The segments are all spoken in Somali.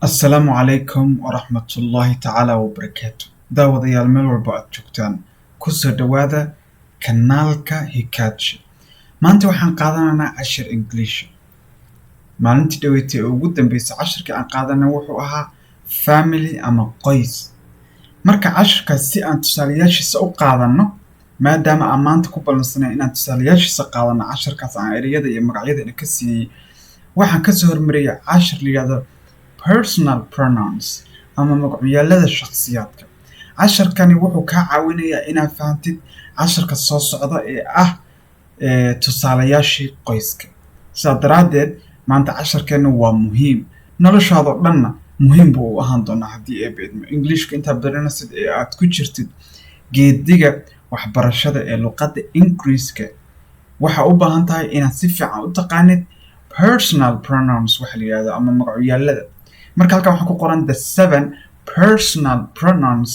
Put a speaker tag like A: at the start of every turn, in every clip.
A: Assalaamu calaykum waraxmatullaahi tacaala wabarakaatu. Daawadayaal, meel walba aad joogtaan, kusoo dhowaada kanaalka Hikaadshe. Maanta waxaan qaadanaynaa cashir English. Maalintii dhaweetay ee ugu dambeysay cashirka aan qaadanay wuxuu ahaa family ama qoys. Marka cashirkaas si aan tusaalayaashiisa u qaadanno, maadaama aan maanta ku ballansanay inaan tusaalayaashiisa qaadano cashirkaas aan ereyada iyo magacyada ina ka siiyey, waxaan kasoo hormariyay cashir la yidhahdo personal pronouns ama magacyaalada shakhsiyaadka. Casharkani wuxuu kaa caawinayaa inaad fahantid casharka soo socda ee ah tusaalayaashii qoyska. Sidaa daraaddeed, maanta casharkeennu waa muhiim, noloshaadoo dhanna muhiim buu u ahaan doonaa haddii Eebbe idmo. Englishka intaad baranaysid ee aad ku jirtid geediga waxbarashada ee luqadda Ingiriiska, waxaa u baahan tahay inaad si fiican u taqaanid personal pronouns waxa la yidhahdo ama magacyaalada. Marka halkan waxaa ku qoran the seven personal pronouns,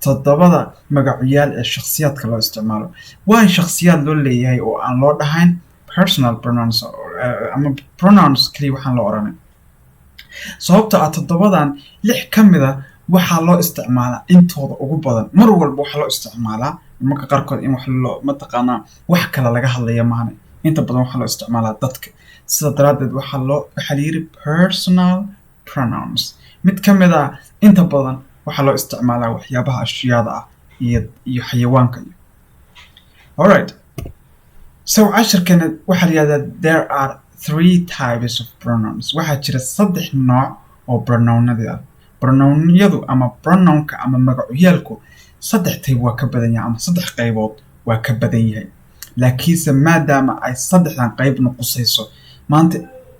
A: toddobada magacyaal ee shakhsiyaadka loo isticmaalo. Waa shakhsiyaad loo leeyahay oo aan loo dhahayn personal pronouns ama pronouns keliya waxaan loo odhanay? Sababta ah toddobadan, lix ka mid a waxaa loo isticmaalaa intooda ugu badan mar walba waxaa loo isticmaalaa, marka qaarkood in wax loo mataqaanaa wax kale laga hadlaya maahane, inta badan waxaa loo isticmaalaa dadka. Sida daraaddeed waxaa la yidhi personal pronouns. Mid ka mid ah inta badan waxaa loo isticmaalaa waxyaabaha ashyaada ah iyo xayawaanka iyo. Alright, so cashirkeena waxaa la yidhahdaa there are three types of pronouns. Waxaa jira saddex nooc oo pronounadii ah. Pronounyadu ama pronounka ama magacyaalku saddex type waa ka badan yahay ama saddex qaybood waa ka badan yahay, laakiinse maadaama ay saddexdan qayb nuqusayso, maanta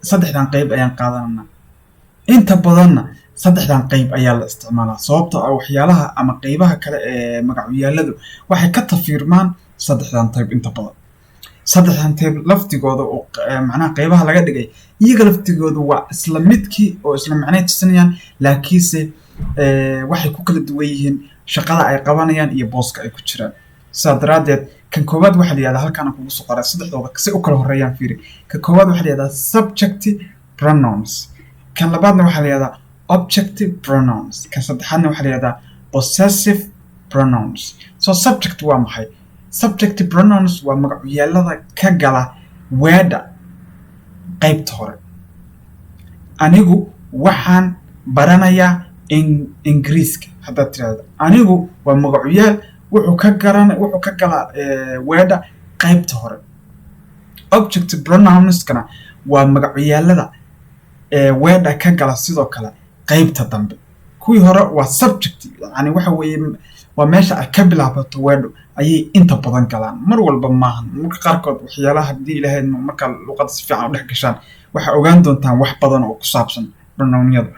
A: saddexdan qayb ayaan qaadananaa. Inta badanna saddexdan qayb ayaa la isticmaalaa, sababtoo ah waxyaalaha ama qaybaha kale ee magacyaaladu waxay ka tafiirmaan saddexdan type. Inta badan saddexdan type laftigooda oo macnaha qaybaha laga dhigay, iyaga laftigooda waa isla midkii oo isla macnay tusinayaan, laakiinse waxay ku kala duwan yihiin shaqada ay qabanayaan iyo booska ay ku jiraan. Sidaa daraaddeed, kan koowaad waxaa la yihahdaa, halkaan kugu soo qoray saddexdooda si u kala horeeyaan, fiiri. Ka koowaad waxaa la yihahdaa subjective pronouns, kan labaadna waxaa la yihahdaa objective pronouns, kan saddexaadna waxaa la yihahdaa possessive pronouns. So subject waa maxay? Subjective pronouns waa magacyaalada ka gala weedha qaybta hore. Anigu waxaan baranayaa Ingiriiska haddaad tirahdo, anigu waa magacyaal, wuxuu ka galaa weedha qaybta hore. Objective pronounskana waa magacyaalada weedha ka gala sidoo kale qaybta dambe. Kuwii hore waa subject, yani waxa weeye waa meesha ay ka bilaabato weedhu ayay inta badan galaan. Mar walba maahan, marka qaarkood waxyaalaha haddii Ilaahay markaa luqadda si fiican u dhex gashaan, waxaa ogaan doontaan wax badan oo ku saabsan pronounyadu,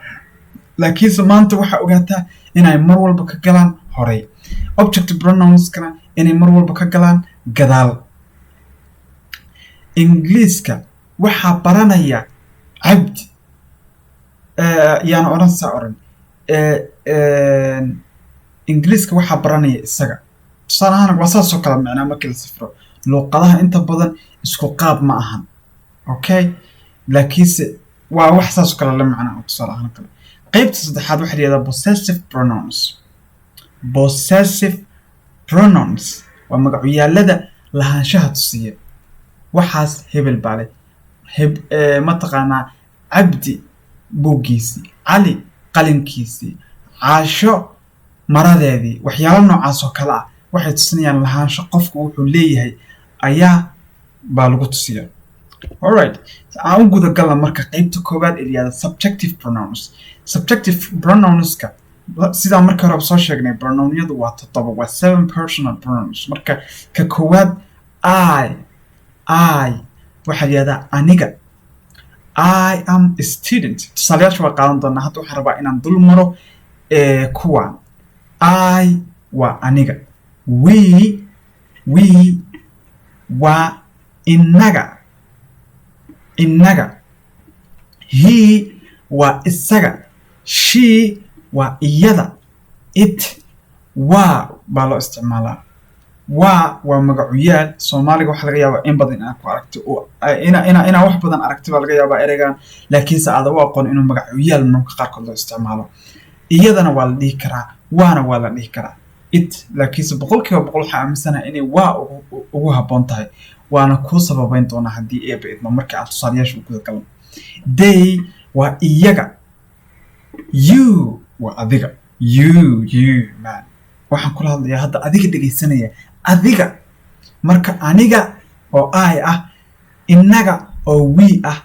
A: laakiinse maanta waxaa ogaataa inay mar walba ka galaan horey, objective pronounskana inay mar walba ka galaan gadaal. Ingiliiska waxaa baranaya Cabdi, yaana odhan saa odhan, Ingiliiska waxaa baranaya isaga, tusaale ahaan, waa saas oo kale. Macnaa markii la safro, luuqadaha inta badan isku qaab ma ahan, okay, laakiinse waa wax saas oo kale la macnaa oo tusaale ahaan kale. Qaybta saddexaad waxaa la yihahdaa possessive pronouns. Possessive pronouns waa magacyaalada lahaanshaha tusiya. Waxaas hebel baa leh, mataqaanaa, Cabdi buuggiisii, Cali qalinkiisii, Caasho maradeedii, waxyaalo noocaas oo kale ah waxay tusinayaan lahaansho qofku wuxuu leeyahay ayaa baa lagu tusiya. Alright, aan u guda galna marka qeybta koowaad ee la yihahda subjective pronouns. Subjective pronounska, sidaa marka hore soo sheegnay, pronounyadu waa toddoba, waa seven personal pronouns. Marka ka koowaad I waxaa la yihahdaa aniga. I am a student. Tusaalayaasha waa qaadan doonaa, hadda waxaan rabaa inaan dul maro kuwan. I waa aniga. We waa innaga, innaga. He waa isaga, she waa iyada, it waa baa loo isticmaalaa. Waa magacuyaal. Soomaaliga waxaa laga yaabaa in badan inaad ku aragto oo ina wax badan aragti baa laga yaabaa ereygan, laakiinse aada u aqoon inuu magacuyaal mararka qaarkood loo isticmaalo. Iyadana waa la dhihi karaa, waana waa la dhihi karaa it, laakiinse 100% waxaa aaminsanahay inay waa ugu habboon tahay, waana kuu sababeyn doonaa haddii Eeba idmo marka aan tusaalayaasha u guda galno. They waa iyaga. You waa adiga. You man, waxaan kula hadlayaa hadda adiga dhegaysanaya, adiga. Marka aniga oo I ah, innaga oo we ah,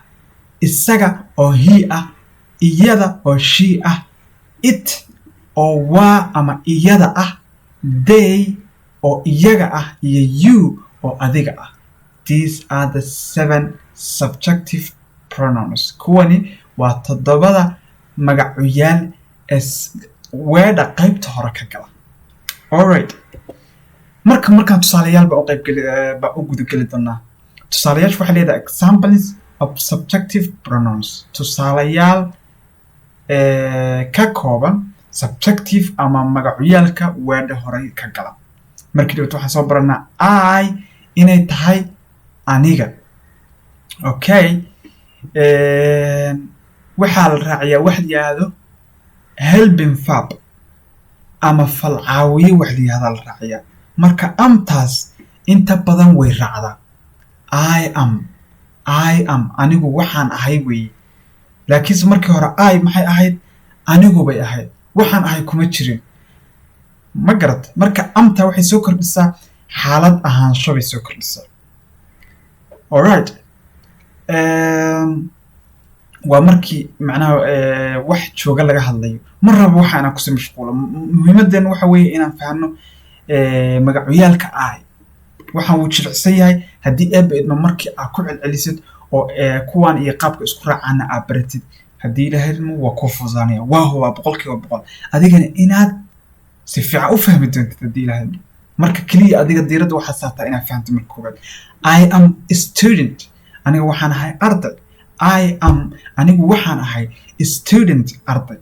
A: isaga oo he ah, iyada oo she ah, it oo waa ama iyada ah, they oo iyaga ah iyo you oo adiga ah. These are the seven subjective pronouns. Kuwani waa toddobada magacuyaal ee weedha qaybta hore ka gala. Alright, marka markaan tusaalayaal baa u qaybgeli baa u gudageli doonaa. Tusaalayaashu waxay leedahay examples of subjective pronouns, tusaalayaal ka kooban subjective ama magacuyaalka weedha horey ka gala. Markii dhibto waxaan soo baranaa I inay tahay aniga. Okay, waxaa la raaciyaa wax la yidhaahdo helping verb ama falcaawiye wax la yihahdaa la raaciyaa. Marka am-taas inta badan way raacdaa. I am, I am, anigu waxaan ahay weeye. Laakiinse markii hore I maxay ahayd? Anigu bay ahayd, waxaan ahay kuma jirin, ma garat? Marka am-ta waxay soo kordhisaa xaalad ahaansho bay soo kordhisaa. Alright, waa markii macnaha wax jooga laga hadlayo. Ma rabo waxa inaan kusii mashquulo. Muhiimadeena waxa weeye inaan fahanno magacuyaalka I. Waxaan wuu jilicsan yahay. Haddii Eebba idmo, markii aad ku celcelisid oo kuwan iyo qaabka isku raacaana aad baratid, haddii Ilaahay idmo, waa kuu fududaanaya. Waa hubaa 100% adigana inaad si fiican u fahmi doontid haddii Ilaahay idmo. Marka keliya adiga diiradda waxaad saartaa inaad fahamto. Marka koowaad, I am student, aniga waxaan ahay arday. I am, anigu waxaan ahay, student, arday.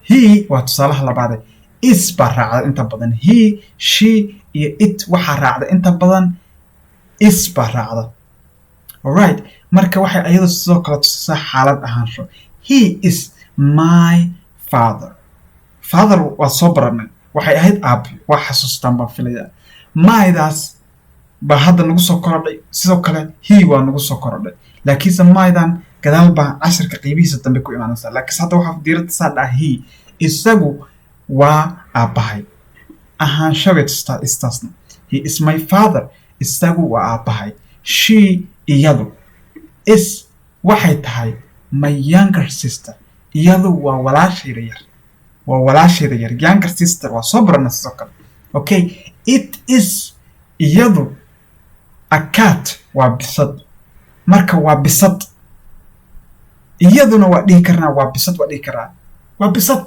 A: He waa tusaalaha labaade. Is baa raacda inta badan. He, she iyo it waxaa raacda inta badan is baa raacda. Alright, marka waxay ayadu sidoo kale tusisaa xaalad ahaansho. He is my father. Father waa soo baranay, waxay ahayd aabi, waa xasuustaan baan filayaa. My-daas baa hadda nagu soo korodhay. Sidoo kale he waa nagu soo korodhay, laakiinse my-dan gadaal baa cashirka qeybihiisa dambe ku imaanaysaa. Laakiinse hadda waxaa diiradda saadhaa he, isagu waa aabbahay. Ahaansho bay tustaa istaasna. He is my father, isagu waa aabbahay. She, iyadu, is, waxay tahay, my younger sister, iyadu waa walaashayda yar, waa walaashayda yar. Younger sister waa soo barana sidoo kale. Okay, it is, iyadu, a cat, waa bisad. Marka waa bisad, iyaduna waa dhihi karnaa, waa bisad waa dhihi karaa, waa bisad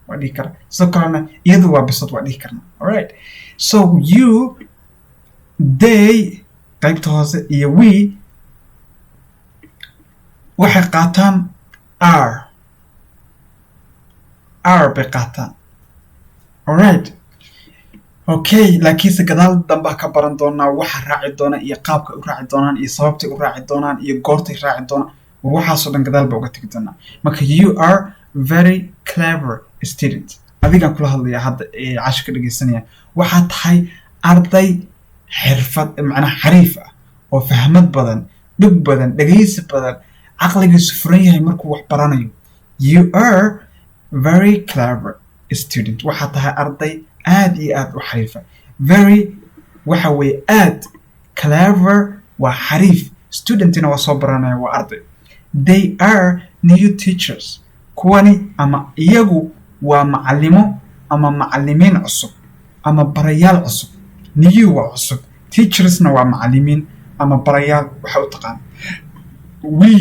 A: waa dhihi karaa. Sidoo kalena iyadu waa bisad waa dhihi karnaa. Alright, so you, they qaybta hoose iyo we waxay qaataan are. Are bay qaataan. Alright, okay, laakiinse gadaal dambaa ka baran doonaa waxa raaci doona iyo qaabka u raaci doonaan iyo sababtay u raaci doonaan iyo goortay raaci doonaan. War waxaasoo dhan gadaal ba uga tegi doonaa. Marka you are very clever student, adigaan kula hadlaya hadda ee cashirka dhegeysanaya, waxaad tahay arday xirfad macnaha xariif ah oo fahmad badan, dhug badan, dhegeysi badan, caqligiisu furan yahay markuu wax baranayo. You are very clever student, waxaad tahay arday aad iyo aad u xariifa. Very waxa weeye aad, clever waa xariif, student-ina waa soo baranaya, waa arday. They are new teachers, kuwani ama iyagu waa macalimo ama macalimiin cusub ama barayaal cusub. New waa cusub, teachers-na waa macalimiin ama barayaal waxa u taqaan. We,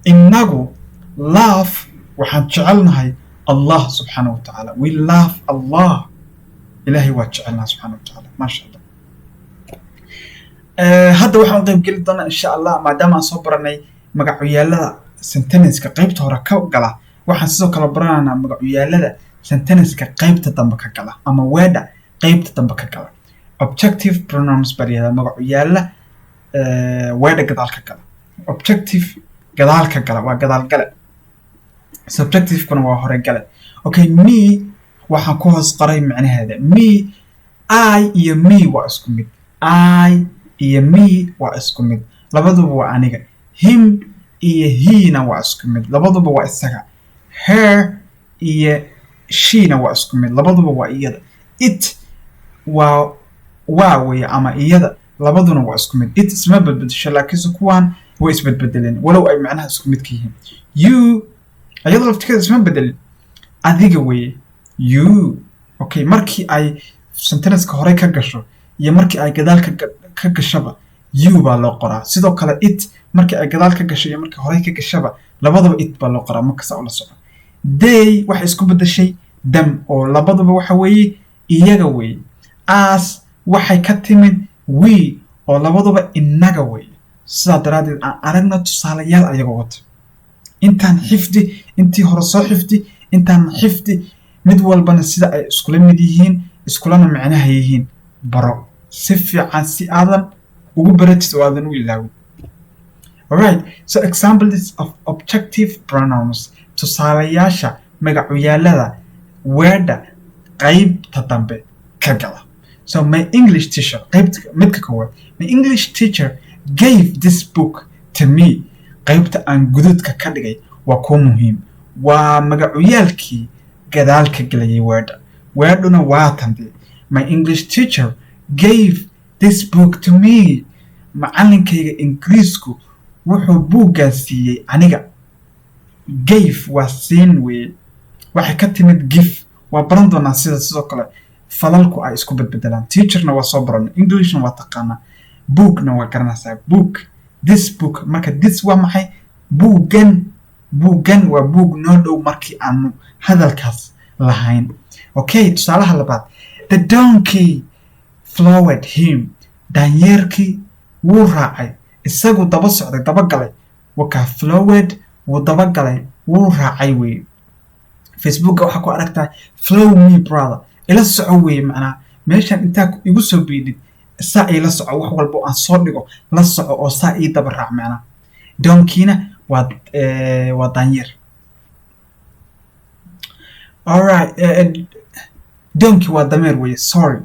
A: inagu, love, waxaan jecelnahay, Allah subxaana wa tacaala. We love Allah, Ilaahay waa jecelnaha subxaana wa tacaala. Maasha Allah. Hadda waxaan u qayb geli doonaa insha Allah, maadaama aan soo baranay magacyaalada sentence-ka qaybta hore ka gala, waxaan sidoo kale baranaynaa magacyaalada sentence-ka qaybta dambe ka gala ama weedha qaybta dambe ka gala. Objective pronouns baa la yihahdaa magacu yaalla weedha gadaal ka gala. Objective gadaal ka gala waa gadaal gale, subjectivekuna waa hore gale. Okay, me waxaan ku hoos qoray macnaheeda. Me, I iyo me waa isku mid. I iyo me waa isku mid, labaduba waa aniga. Him iyo he-na waa isku mid, labaduba waa isaga. Her iyo she-na waa isku mid, labaduba waa iyada. It waa weye ama iyada, labaduna waa isku mid. It isma badbedesho, laakiinse kuwan way isbedbedeleen, walow ay macnaha isku mid ka yihiin. You iyada laftigeeda isma bedelin, adiga weye you. Okay, markii ay sentenceka hore ka gasho iyo markii ay gadaal ka gashaba, you baa loo qoraa. Sidoo kale it markii ay gadaal ka gasho iyo markii horey ka gashaba, labadaba it baa loo qoraa. Markasta ula soco, they waxay isku bedeshay them, oo labaduba waxa weeye iyaga weeye. Us waxay ka timid we, oo labaduba inaga weeye. Sidaa daraaddeed aan aragna tusaalayaal ayagoo wata. Intaan xifdi, intii hore soo xifdi, intaan xifdi, mid walbana sida ay iskula mid yihiin, iskulana macnaha yihiin baro si fiican, si aadan ugu baratid oo aadan u ilaawin. Alright, so examples of objective pronouns, tusaalayaasha magacuyaalada weedha qaybta dambe ka gala. So my English teacher, qaybta midka koowaad, my English teacher gave this book to me. Qaybta aan guduudka ka dhigay waa kuwa muhiim, waa magacuyaalkii gadaal ka gelayay weedha. Weedhuna waa tande: my English teacher gave this book to me. Macallinkayga Ingiriisku wuxuu buuggaa siiyey aniga. Gave waa siin weeye, waxay ka timid give. Waa baran doonaa sida sidoo kale falalku ay isku bedbedelaan. Teacherna waa soo baranay, Englishna waa taqaanaa, bookna waa garanaysaa. Book, this book. Marka this waa maxay? Buuggan. Buuggan waa buug noo dhow markii aanu hadalkaas lahayn. Okay, tusaalaha labaad: the donkey followed him. Daanyeerkii wuu raacay, isagu daba socday, daba galay. Wakaa followed, wuu daba galay, wuu raacay weeye. Facebooka waxaa ku aragtaa "follow me brother", ila soco weeye. Macnaha meeshan intaa igu soo biidhid, saa ila soco, wax walba aan soo dhigo la soco, oo saa ii daba raac. Macnaha donkeyna waa daanyeer. Alright, donkey waa dameer weeye. Sorry,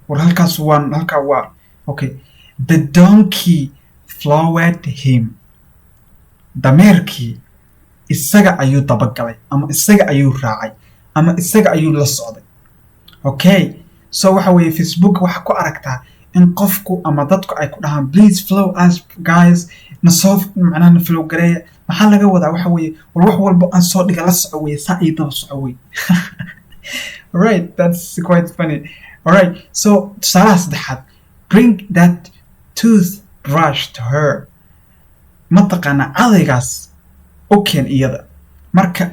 A: war halkaas waan halkaa waa okay. The donkey followed him. Dameerkii isaga ayuu dabagalay, ama isaga ayuu raacay, ama isaga ayuu la socday. Okay, so waxa weeye Facebook waxaa ku aragtaa in qofku ama dadku ay ku dhahaan "please follow us guys", nasoo macnaha na follow gareeya. Maxaa laga wadaa? Waxa weeye war wax walba aan soo dhiga la soco weye, saa ii daba soco weye. Alright, that's quite funny. Alright, so tusaalaha saddexaad: bring that toothbrush to her. Mataqaanaa, cadaygaas u keen iyada. Marka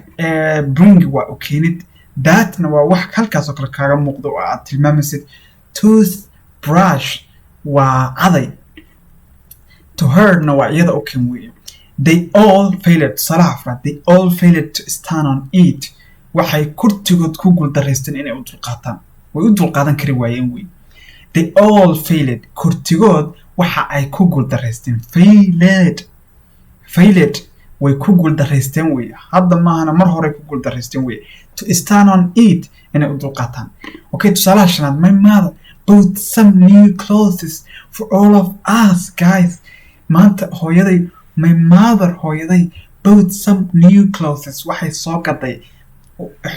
A: bring waa u keenid, thatna waa wax halkaas oo kale kaaga muuqdo oo aad tilmaamaysid. Toothbrush waa caday, to herna waa iyada u keen weeye. They all failed, tusaalaha afraad, they all failed to stand on it. Waxay kurtigood ku guuldaraysteen inay u dulqaataan, way u dulqaadan kari waayeen wey. They all failed, kurtigood waxa ay ku guuldaraysteen. Failed, failed, way ku guuldaraysteen wey. Hadda maahana, mar horey ku guuldaraysteen wey. To stand on it, inay u dulqaataan. Okay, tusaalaha shanaad: my mother bought some new clothes for all of us guys. Maanta hooyaday, my mother, hooyaday, bought some new clothes, waxay soo gaday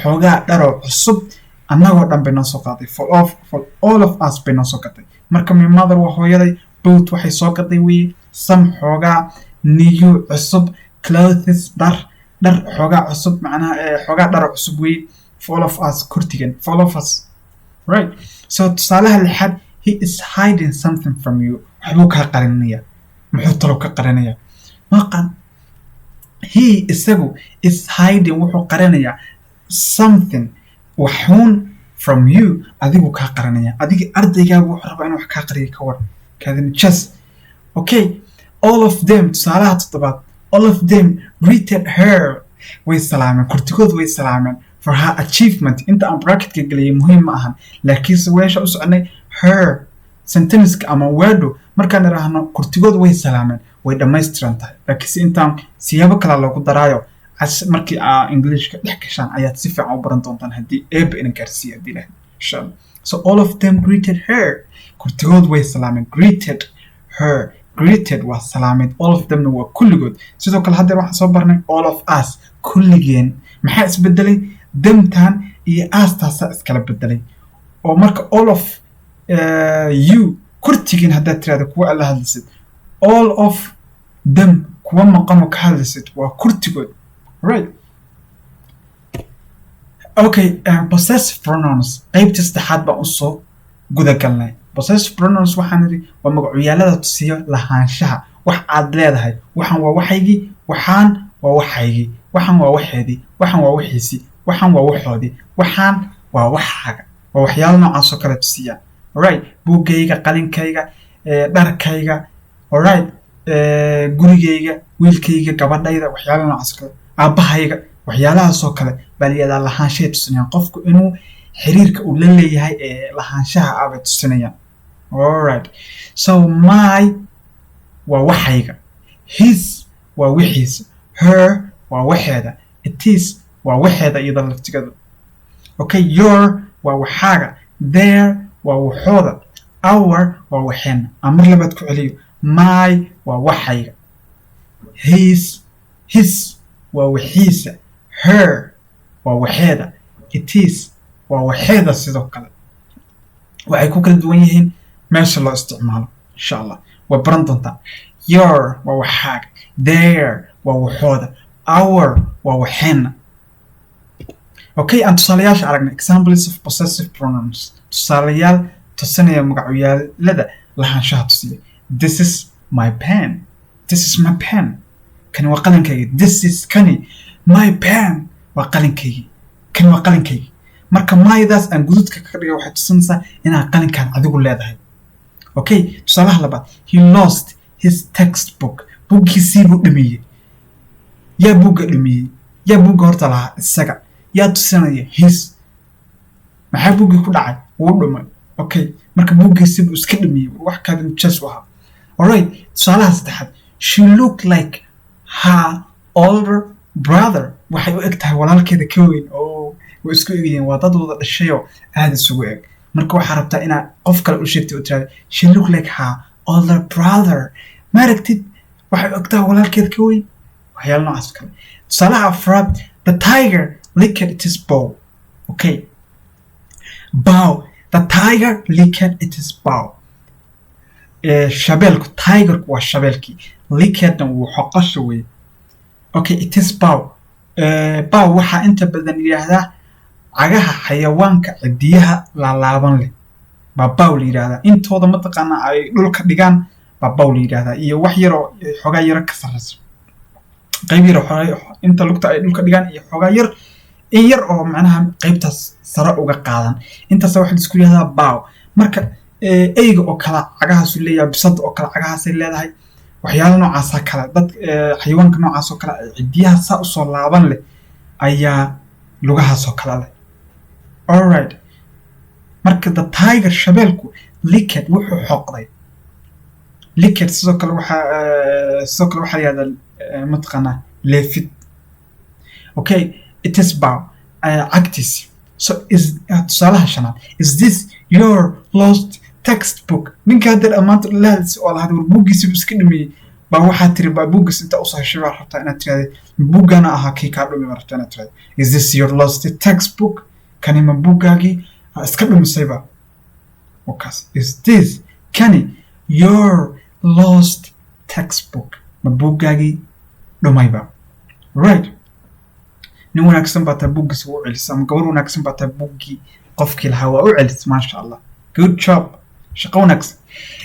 A: xoogaa dharoo cusub, annagoo dhan bay noo soo qaaday. For all of us bay noo soo gaday. Marka my mother waa hooyaday, bought waxay soo gaday weye, some xoogaa, new cusub, clothes dhar, dhar xoogaa cusub, macnaha xoogaa dharo cusub weye, for all of us, kurtigan, for all of us, right? So tusaalaha lixaad: he is hiding something from you. Waxbuu kaa qarinaya. Muxuu talo ka qarinaya? Maqan. He, isagu, is hiding, wuxuu qarinayaa, something, waxuun, from you, adigu kaa qarinaya. Adiga ardaygaagu wuxuu rabaa inuu wax kaa qariyo, ka war kaadina just. Okay, all of them, tusaalaha toddobaad, all of them greeted her, way salaameen, kurtigood way salaameen, For her achievement. Inta aan bracketka geliyay muhiim ma ahan, laakiinse weesha u soconay her sentenceka ama weedhu markaan idhaahno kurtigood way salaameen, way dhammaystiran tahay, laakiinse intaan siyaabo kala loogu daraayo. Markii aa Englishka dhex gashaan ayaad si fiican u baran doontaan, haddii Eeba ina gaarsiiya, haddii Ilahay, insha Allah. So all of them greeted her. Kurtigood way salaameen. Greeted her, greeted waa salaameed, all of themna waa kulligood. Sidoo kale haddeer waxaan soo barnay all of us, kulligeen. Maxaa isbedelay? Themtan iyo us-taasaa iskala bedelay. Oo marka all of you, kurtigeen haddaad tirahdo kuwa alla hadlaysid, all of them kuwa maqan oo ka hadlaysid, waa kurtigood, right? Okay, possessive pronouns, qaybta saddexaad baan usoo gudagalnay. Possessive pronouns waxaan idhi waa magacyaalada tusiyo lahaanshaha, wax aad leedahay. Waxaan waa waxaygii, waxaan waa waxaygii, waxaan waa waxeedii, waxaan waa waxiisii, waxaan waa waxoodii, waxaan waa waxaaga. Waa waxyaalo noocaas oo kale tusiyaan, alright? Buuggayga, qalinkayga, dharkayga, alright, gurigayga, wiilkayga, gabadhayda, waxyaalo noocaas oo kale, aabbahayga, waxyaalahaasoo kale baa la yihahdaa lahaanshahay tusinayaan. Qofku inuu xiriirka uu la leeyahay ee lahaanshaha ah bay tusinayaan. Alright, so my waa waxayga, his waa wixiisa, her waa waxeeda, its waa waxeeda iyada laftigada. Okay, your waa waxaaga, their waa waxooda, our waa waxeena. Aan mar labaad ku celiyo: my waa waxayga, his waa waxiisa, her waa waxeeda, its waa waxeeda sidoo kale. Waxay ku kala duwan yihiin meesha loo isticmaalo, insha Allah waa baran doontaa. Your waa waxaaga, their waa waxooda, our waa waxeenna. Okay, aan tusaalayaasha aragnay. Examples of possessive pronouns, tusaalayaal tusinaya magacyaalada lahaanshaha tusiya. This is my pen. This is my pen, kani waa qalinkaygi. This is, kani, my pen waa qalinkaygii, kani waa qalinkaygii. Marka mydaas aan gududka ka dhigay waxay tusinaysaa inaad qalinkan adigu leedahay. Okay, tusaalaha labaad: he lost his textbook. Buuggiisii buu dhumiyey. Yaa buugga dhumiyey? Yaa buugga horta lahaa? Isaga. Yaa tusinaya? His. Maxaa buuggii ku dhacay? Wuu dhumay. Okay, marka buuggiisii buu iska dhumiyey, wax kaada mujaas u ahaa. Alright, tusaalaha saddexaad: she looked like her older brother. Waxay u eg tahay walaalkeeda ka weyn. Oo way isku egyihiin, waa dad wada dhashayoo aada isugu eg. Marka waxaa rabtaa inaad qof kale u sheegtay oo tiraahdo "She looked like her older brother." Ma aragtid? Waxay u eg tahay walaalkeeda ka weyn, waxyaalo noocaas kale. Tusaalaha afraad: the tiger licked its paw. Okay, paw. The tiger licked its paw. Shabeelku, tigerku waa shabeelkii, lickedna wuu xoqosha weye. Okay, its paw. Paw waxaa inta badan yidhaahdaa cagaha xayawaanka cidiyaha laalaaban leh baa paw la yidhahdaa. Intooda mataqaanaa ay dhulka dhigaan baa paw la yidhahdaa, iyo wax yaroo xoogaa yaro ka sarreysa, qayb yar oo inta lugta ay dhulka dhigaan iyo xoogaa yar, in yar oo macnaha qaybtaas sare uga qaadan, intaas waxa laisku yidhahdaa paw. Marka eyga oo kale cagahaasu leeyahay, bisada oo kale cagahaasay leedahay, waxyaalo noocaasa kale, dad xayawaanka noocaas oo kale cidiyaha saa usoo laaban leh ayaa lugahaasoo kale leh. Alright, marka the tiger, shabeelku, licked, wuxuu xoqday. Licked sidoo kale waxaa la yihahdaa mataqaanaa leefid. Okay, its paw, cagtiisi. So is tusaalaha shanaad: is this your lost textbook? Ninka hadda maanta la hadlaysa oo lahayd war buuggiisibu iska dhameeyey baa waxaa tiri, baa buuggiis inta usoo heshay baa rabtaa inaad tirahda buuggana ahaa kii kaa dhumi baa rabtaa inaad tirahda "Is this your lost textbook?" Kani ma buuggaagii iska dhumisayba? Wakaas. Is this, kani, your lost textbook, ma buuggaagii dhumayba? Right, nin wanaagsan baa taa, buuggiisa waa u celis, ama gabar wanaagsan baa taa, buuggii qofkii lahaa waa u celis. Maasha Allah, good job, shaqo wanaagsan.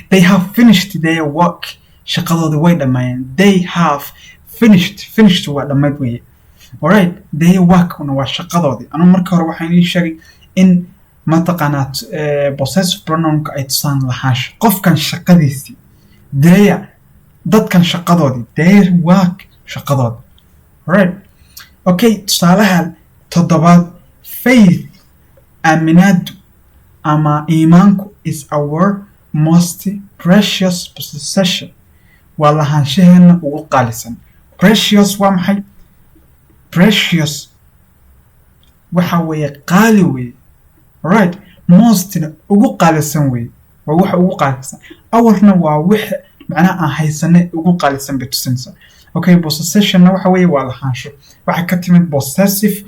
A: They have finished their work. Shaqadooda way dhammaayeen. They have finished, finished waa dhammayd weeye. Alright, their workna waa shaqadoodii. Anu marka hore waxaan ii sheegay in mataqaanaa possessive pronounka ay tusaan lahaansha qofkan shaqadiisii, their, dadkan shaqadoodii, their work, shaqadoodii. Alright, okay, tusaalaha toddobaad: Faith, aaminaadu ama iimaanku, is our most precious possession, waa lahaanshaheena ugu qaalisan. Precious waa maxay? Precious waxa weeye qaali weeye, right? Mostna ugu qaalisan weeye, waa waxa ugu qaalisan. Ourna waa wix macnaha aan haysanay ugu qaalisan bay tusinaysaa. Okay, possessionna waxa weeye waa lahaansho. Waxay ka timid possessive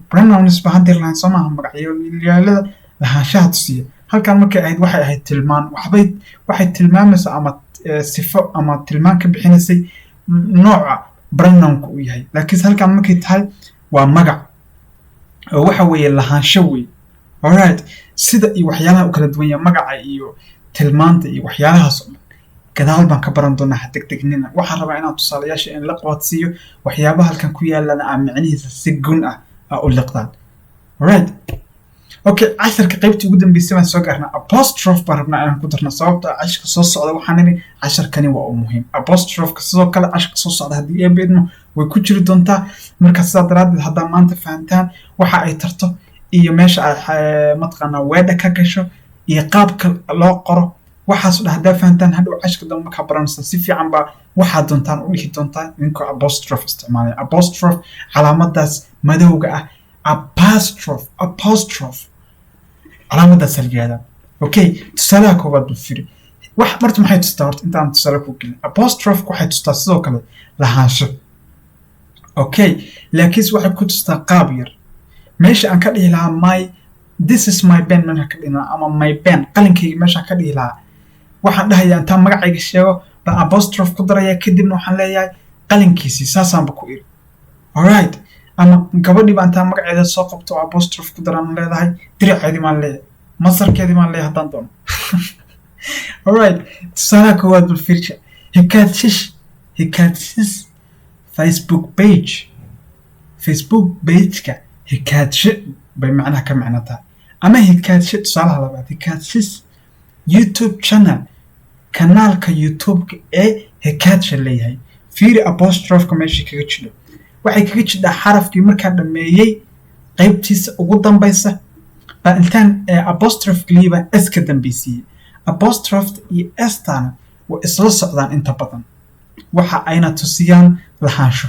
A: pronouns ba haddeer lahayn, soo maaha? Magacyaalada lahaanshaha tusiya. Halkan markay ahayd, waxay ahayd tilmaan. Waxbay waxay tilmaamaysaa ama sifo ama tilmaan ka bixinaysay nooca pronounka uu yahay. Laakiinse halkan markay tahay waa magac oo waxa weeye lahaansho weeye. Alright, sida iyo waxyaalaha u kala duwan yahay magaca iyo tilmaanta iyo waxyaalahaas oo dhan gadaal baan ka baran doonaa, ha degdegnina. Waxaan rabaa inaan tusaalayaasha in la qabadsiiyo, waxyaabaha halkan ku yaalana aa micnihiisa si gun ah aa u liqdaan. Alright, okay, casharka qaybtii ugu dambeysay baan soo gaarnaa. Apostrophe baan rabnaa inaan ku darno, sababta ah casharka soo socda waxaan nidhi casharkani waa u muhiim. Apostropheka sidoo kale casharka soo socda, haddii Eebbe idmo, way ku jiri doontaa. Marka sidaa daraaddeed, haddaa maanta fahantaan waxa ay tarto iyo meesha ay mataqaanaa weedha ka gasho iyo qaabka loo qoro, waxaas dhan haddaa fahantaan, hadhow casharka dambe markaa baranaysa si fiican baa waxaad doontaan u dhihi doontaan idinkoo apostrophe isticmaalaya. Apostrophe, calaamadaas madowga ah, apostrophe, apostrophe calaamaddaas la yihahdaa. Okay, tusaalaha koowaad buu firi. Wax marta maxay tustaa horta intaan tusaale ku gelin? Apostrophe waxay tustaa sidoo kale lahaansho. Okay, laakiinse waxay ku tustaa qaab yar. Meesha aan ka dhihi lahaa "my, this is my pen", meeshaan ka dhihi lahaa, ama "my pen", qalinkayga meeshaan ka dhihi lahaa, waxaan dhahayaa intaan magacayga sheego baan apostrophe ku daraya, kadibna waxaan leeyahay qalinkiisii. Saasaanba ku iri. Alright, ama gabadhii baa intaan magaceeda soo qabto oo apostrophe ku daraan leedahay diriceedii baan leeyahay, masarkeedii baan leeyahay haddaan doono. Alright, tusaalaha koowaad bal fiirsha. Hikaadshish Facebook page, Facebook pageka Hikaadshe bay macnaha ka macno tahay, ama Hikaadshe. Tusaalaha labaad, Hikaadshi's YouTube channel, kanaalka YouTube-ka ee Hikaadshe leeyahay. Fiiri apostropheka meeshii kaga jidho. Waxay kaga jidhaa xarafkii markaa dhameeyey qaybtiisa ugu dambaysa baa intaan apostrophe geliyey baan s ka dambeysiiyey. Apostrophe iyo s-tana way isla socdaan inta badan, waxa ayna tusiyaan lahaansho.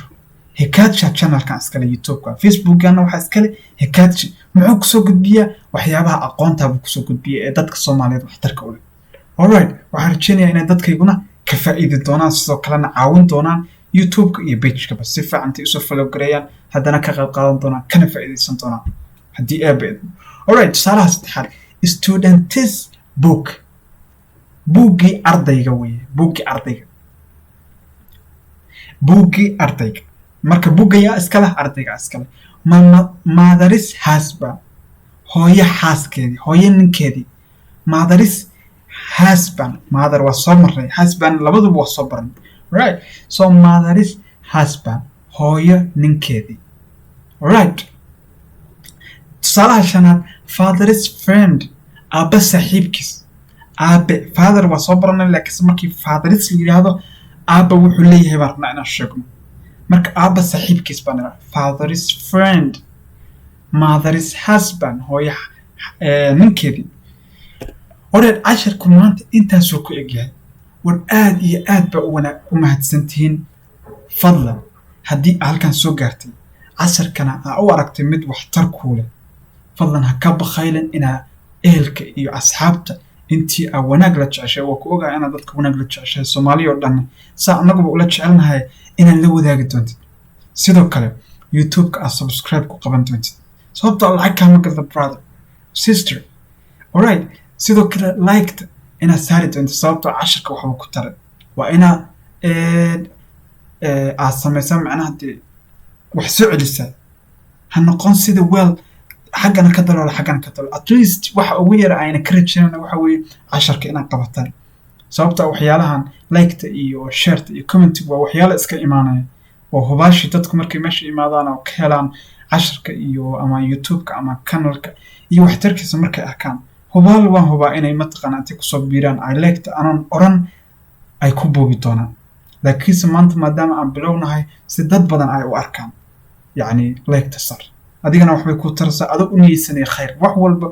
A: Hikaadsha channelkan iskale YouTube-ka, Facebookana waxaa iskale Hikaadsha. Muxuu kusoo gudbiyaa? Waxyaabaha aqoonta buu kusoo gudbiya ee dadka Soomaaliyeed waxtarka u leh. Alright, waxaan rajeynayaa inay dadkayguna ka faa'iidi doonaan, sidoo kalena caawin doonaan YouTube-ka iyo pagekaba si fiican intay usoo follow gareeyaan, haddana ka qayb qaadan doonaan, kana faa'iidaysan doonaan, haddii Eebbe idmo. Alright, tusaalaha saddexaad, student's book, buuggii ardayga weeye, buuggii ardayga, buuggii ardayga. Marka buuggayaa iskale? Ardayga iskale. Mama, mother's husband, hooyo xaaskeedii, hooyo ninkeedii. Mother's husband, mother waa soo marnay, husband labaduba waa soo barnay, right? So mother's husband, hooyo ninkeedii. Right, tusaalaha shanaad, father's friend, aabbe saaxiibkiis. Aabe, father waa soo baranay, laakiinse markii father's la yidhaahdo, aabba wuxuu leeyahay baan rabnaa inaan sheegno. Marka aabba saaxiibkiis baan idhaha, father's friend. Mother's husband, hooyo ninkeedii. Oreed, casharku maanta intaasuu ku egyahay. War aad iyo aad baa u mahadsantihiin. Fadlan, haddii aa halkan soo gaartay, casharkana aa u aragtay mid waxtar kuu leh, fadlan ha ka bakhaylin inaa ehelka iyo asxaabta intii aa wanaag la jeceshay. Waa ku ogaa inaad dadka wanaag la jeceshay, Soomaaliya oo dhan saa annaguba ula jecelnahay, inaad la wadaagi doontid. Sidoo kale YouTube-ka aad subscribe ku qaban doontid, sababtoo lacag kaama galda, brother, sister. Alright, sidoo kale liked inaad saari doontid, sababtoo casharka waxba ku taray. Waa inaad aad samaysaa, macnaha dee wax soo celisaa. Ha noqon sida weel xaggana ka daloola, xaggana ka daloola. At least waxa ugu yara ayna ka rajaynana waxa weeye casharka inaad qabataan, sababta waxyaalahan liketa iyo shareta iyo commentiga waa waxyaala iska imaanaya oo hubaashi. Dadku markay meesha imaadaan oo ka helaan casharka iyo ama YouTube-ka ama kanalka iyo waxtarkiisa markay arkaan, hubaal waan hubaa inay mataqaana intay kusoo biiraan ay liketa anoon oran ay ku buubi doonaan. Laakiinse maanta, maadaama aan bilownahay, si dad badan ay u arkaan, yacni liketa sar. Adigana waxbay ku taraysaa adoo u niyeysanaya khayr. Wax walba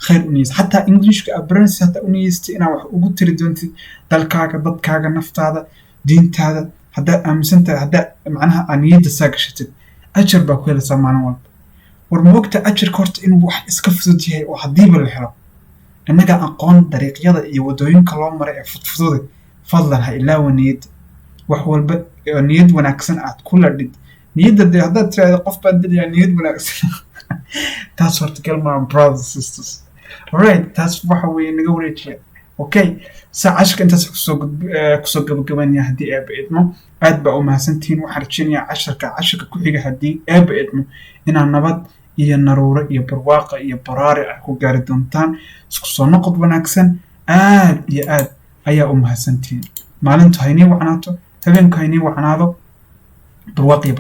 A: khayr u niyeysa, xataa Englishka aad baranaysa, hataa u niyeystay inaad wax ugu tiri doontid dalkaaga, dadkaaga, naftaada, diintaada. Haddaad aaminsan tahay, haddaa macnaha aad niyadda saa gashatid, ajar baa ku helaysaa maalin walba. War ma ogta ajarka horta inuu wax iska fudud yahay oo haddiiba la helo innaga aqoon dariiqyada iyo waddooyinka loo maray ee fudfududay? Fadlan ha ilaawa niyadda. Wax walba oo niyad wanaagsan aad ku ladhid niyadda dee, haddaad tiraahdo "Qof baan dilayaa, niyad wanaagsan," taas hortagal maa, brothers, sisters. Alright, taas waxa weeye naga wareejiya. Okay, sa casharka intaas kusoo gabagabanaya haddii Eeba idmo. Aad baa u mahadsantihiin. Waxaan rajeynayaa casharka ku xiga, haddii Eeba idmo, inaan nabad iyo naruuro iyo barwaaqa iyo baraari ah ku gaari doontaan. Isku soo noqod wanaagsan. Aad iyo aad ayaa u mahadsantihiin. Maalintu haynii wacnaato, habeenku haynii wacnaado, barwaaq iyo